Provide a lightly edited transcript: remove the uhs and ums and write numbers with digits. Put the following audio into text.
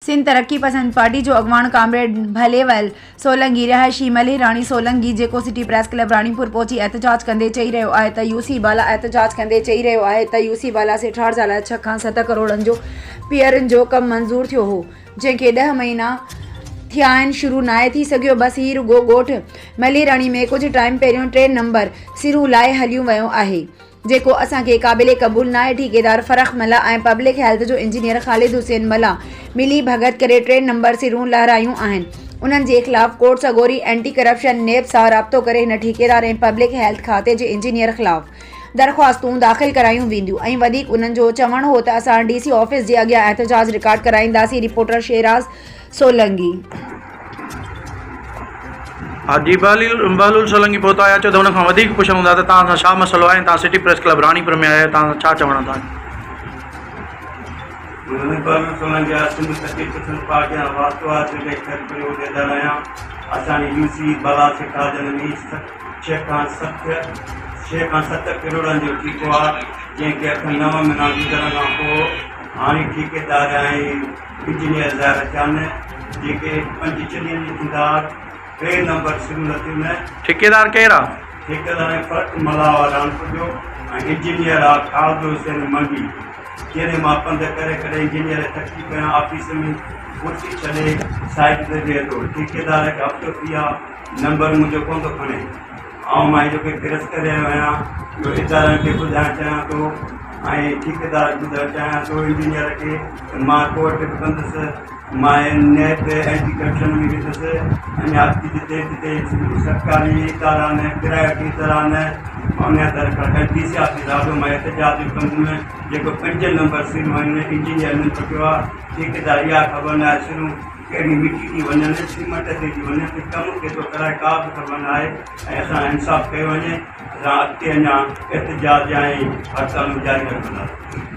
سنڌ ترقي پسند پارٽي جو اڳواڻ ڪامريڊ ڀليول سولنگي رهائشي ملهي راڻي سولنگي جيڪو سٽي پريس ڪلب راڻيپور پهچي احتجاج ڪندي چئي رهيو آهي ته يوسي بالا احتجاج ڪندي چئي رهيو آهي ته يوسي بالا سيٺارجا لاء ڇهه کان ست ڪروڙن جو پيئرن جو ڪم منظور ٿيو هو جنهن کي ڏهه مهينا ٿيا آهن شروع ناهي ٿي سگهيو بس هي رڳو ڳوٺ ملهي راڻي ۾ ڪجهه ٽائيم پهريون ٽي نمبر سرون لاء هليون ويو آهي. جيڪو اسان کي قابل قبول ناهي، ٺيڪيدار فرخ ملاح ۽ پبلڪ هيلٿ جو انجنيئر خالد حسين ملاح ملي ڀڳت ڪري ٽي نمبر سرون لهرايون آهن، انهن جي خلاف ڪورٽ سڳوري اينٽي ڪرپشن نيب سان رابطو ڪري هن ٺيڪيدار ۽ پبلڪ هيلٿ کاتي جي انجنيئر خلاف درخواستون داخل ڪرايون وينديون ۽ وڌيڪ انهن جو چوڻ هو ته اسان ڊي سي آفيس جي اڳيان احتجاج رڪارڊ ڪرائينداسين، رپورٽر شيراز سولنگي. حاجي بهلول سولنگي پهتو آهي اچو ته هن کان وڌيڪ پڇون ٿا ته توهان سان ڇا مسئلو آهي ۽ توهان سٽي پريس ڪلب راڻيپور ۾ آيا آهيو توهان سان ڇا چوڻ آهي توهان جو. محمد بهلول سولنگي آء سنڌ ترقي پسند پارٽي سان واسطو آهي ضلعي خيرپور جو عهديدار آهيان اسان جي يو سي بالا سيٺارجن ۾ ڇهه کان ست ڇهه کان ست ڪروڙن جو ٺيڪو آهي جنهن کي اٺ نو مهينا گذرڻ کان پوء هاڻي ٺيڪيدار ۽ انجنيئر ظاهر ٿيا نه جيڪي پنج چلين جي ٿيندا ٽي نمبر سرون لٿيون نه. ٺيڪيدار ڪير آ؟ ٺيڪيدار ۽ فرق ملاح آ رانپور جو ۽ انجنيئر آ خالد حسين منگي جنھن مان پنڌ ڪري ڪري انجنيئر ٿڪجي پيا آفيس ۾ ڪرسي ڇڏي سائيڊ تي ويھي ٿو ٺيڪيدار کي ھفتو ٿي آ نمبر منھنجو ڪونه ٿو کڻي. آئون مان اهو پريس ڪري رهيو آهيان جو ادارن کي ٻڌائڻ چاهيان ٿو ۽ ٺيڪيدار کي ٻڌائڻ چاهيان ٿو انجنيئر کي ته مان ڪورٽ به ڪندس مان نيب اينٽي ڪرپشن ۾ ويندس اڃا جتي جتي سرڪاري ادارا آهن پرائيويٽ ادارا آهن مان ان جا در ڊي سي آفيس آڏو مان احتجاج به ڪندم جيڪو پنج نمبر سرون آهن انجنيئر نه پٽيو آهي ٺيڪيدار اها خبر نه آهي سرون ڪهڙي مٽي ٿي وڃن، سيمنٽ تي ٿي وڃن ته ڪم ڪيترو ڪرائي ڪا به خبر نه آهي ۽ اسان سان انصاف ڪيو وڃي اسان اڳتي اڃا احتجاج ۽ هڙتالون جاري رکنداسين.